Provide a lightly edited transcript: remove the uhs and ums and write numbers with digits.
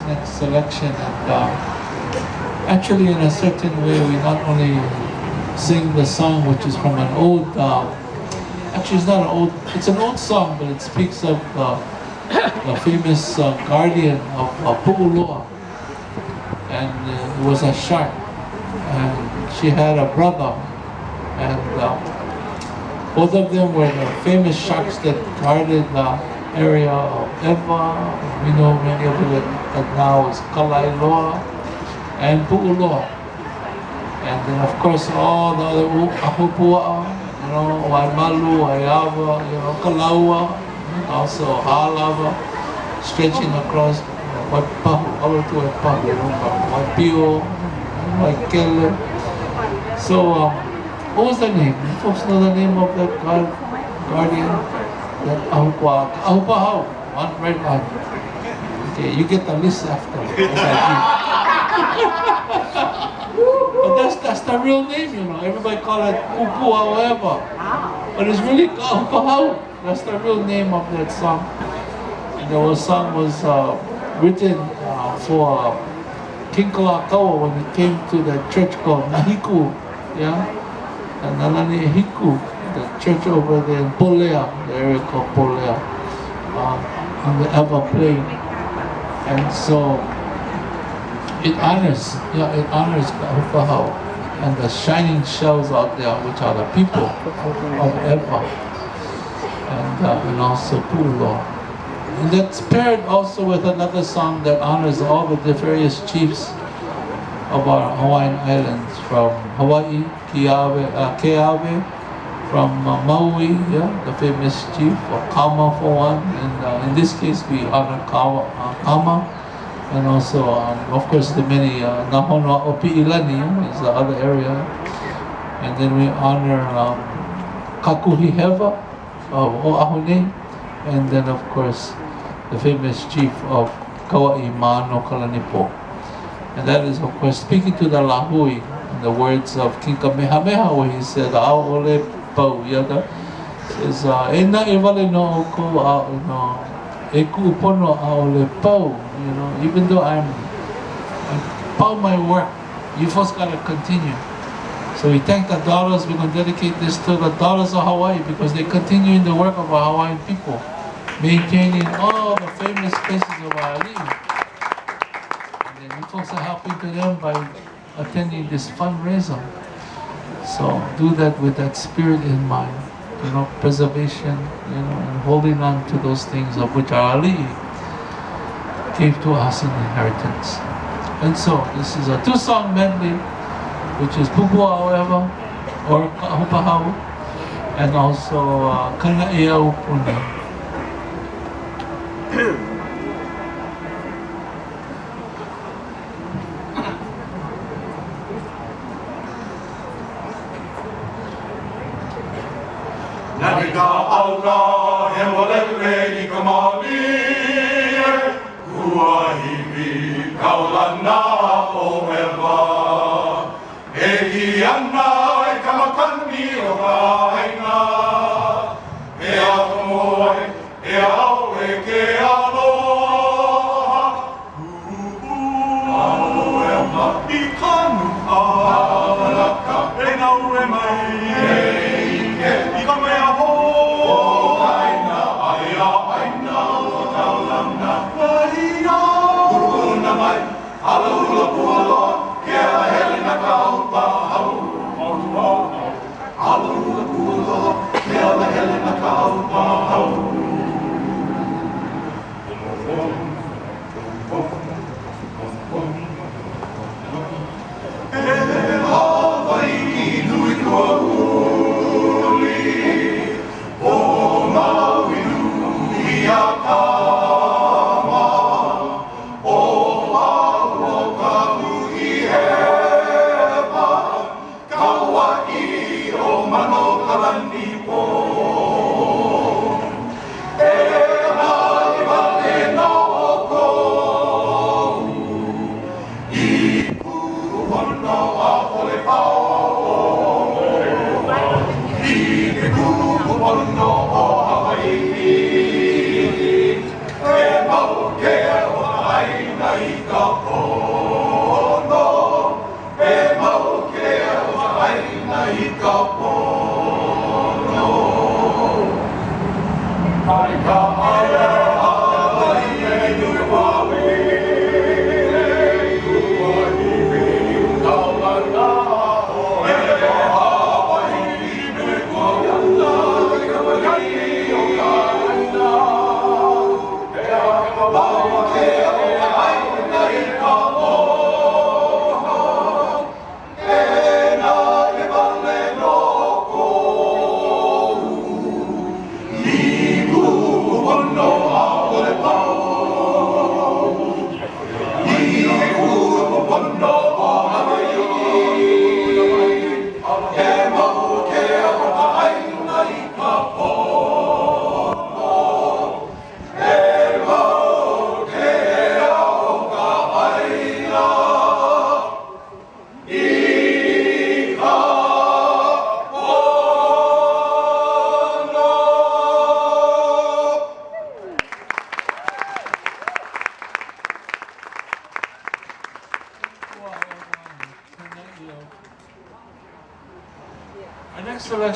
next selection. And uh, actually, in a certain way, we not only sing the song, which is from an old, uh, actually, it's not an old, it's an old song, but it speaks of the, the famous uh, guardian of uh, Pu'uloa. And uh, it was a shark. And she had a brother. And uh, both of them were the famous sharks that guarded the area of Eva. We know many of it that now is Kalaeloa and Pu'uloa. And then of course all the other ahupua'a, you know, Waimalu, Waiawa, you know, Kalaua, and also Halawa, stretching across Waipahu, all to Waipahu, you know, Waipio, Waikele. So, um, what was the name? You folks know the name of that guard, guardian? That Ahupua, Ahupahau, one right on. Okay, you get the list after. But that's that's the real name, you know. Everybody call it Upua whatever. But it's really Ahupahau. That's the real name of that song. And the song was uh, written uh, for King Kalakaua when he came to the church called Nahiku, yeah? And Nalani Hiku, the church over there in Polea, the area called Polea, uh, on the Eva Plain. And so it honors, yeah, it honors Ka'upahau and the shining shells out there, which are the people of Eva, and, uh, and also Pu'uloa. And that's paired also with another song that honors all the various chiefs of our Hawaiian Islands, from Hawaii, Kiawe, uh, Keawe, from uh, Maui, yeah, the famous chief, or Kama for one. And uh, in this case, we honor Kama, uh, Kama and also, um, of course, the many uh, Nahonua o Pi'ilani is the other area. And then we honor um, Kakuhihewa of Oahu nei, and then, of course, the famous chief of Kauai, Mano Kalanipo. And that is, of course, speaking to the Lahui, in the words of King Kamehameha, where he said, Aole pau iada, says, uh, e na e wale no o kou a, you know, e ku'upono aole pau, you know, even though I'm, I'm pau my work, you folks gotta continue. So we thank the daughters. We're going to dedicate this to the daughters of Hawaii because they continue in the work of our Hawaiian people, maintaining all the famous places of our ali'i. And then you folks are helping to them by attending this fundraiser. So do that with that spirit in mind, you know, preservation, you know, and holding on to those things of which our ali'i gave to us in inheritance. And so this is a two-song medley, which is Pupua Oewa or Ka'upahau, and also uh, Kana'i Aupuni. Nani ka ʻauna hemolele i ka mālie, Kuahiwi kaulana o ʻEwa. E kī ana i ka makani o ka ʻāina, E aumoe, e ʻaoe ke aloha, I ka nuʻa e naue mai I ka mea hou Aia ʻāina ua kaulana Kupuna mai Alaula Pualoa Ke ala hele na Kaʻahupāhau Alaula Pualoa Ke ala hele na Kaʻahupāhau E Hawaiʻi nui kua uli, ʻo Maui nui a Kama, ʻo lāua ka Kuʻihewa, Kauaʻi ʻo Manokalanipo. E hai wale nō ʻoukou i kūpono ʻaʻole pau i ke kūpono o Hawaiʻi. E mau ke ola ʻāina i. ka pono. E mau ke ao o ka ʻāina i ka pono. Mai ka ʻae Hawaiʻi nui kuahiwi, kaulana ʻoe. Hawaiʻi nui kuahiwi, ka makani o ka ʻāina. E mau ke ao o ka ʻāina i ka pono. E nane wale nō koʻu i kuʻu pono ʻaʻole pau. I kuʻu pono ʻo Hawaiʻi. E mau ke ao o ka ʻāina i ka pono. E mau ke ao o ka ʻāina i ka pono. Our next selection.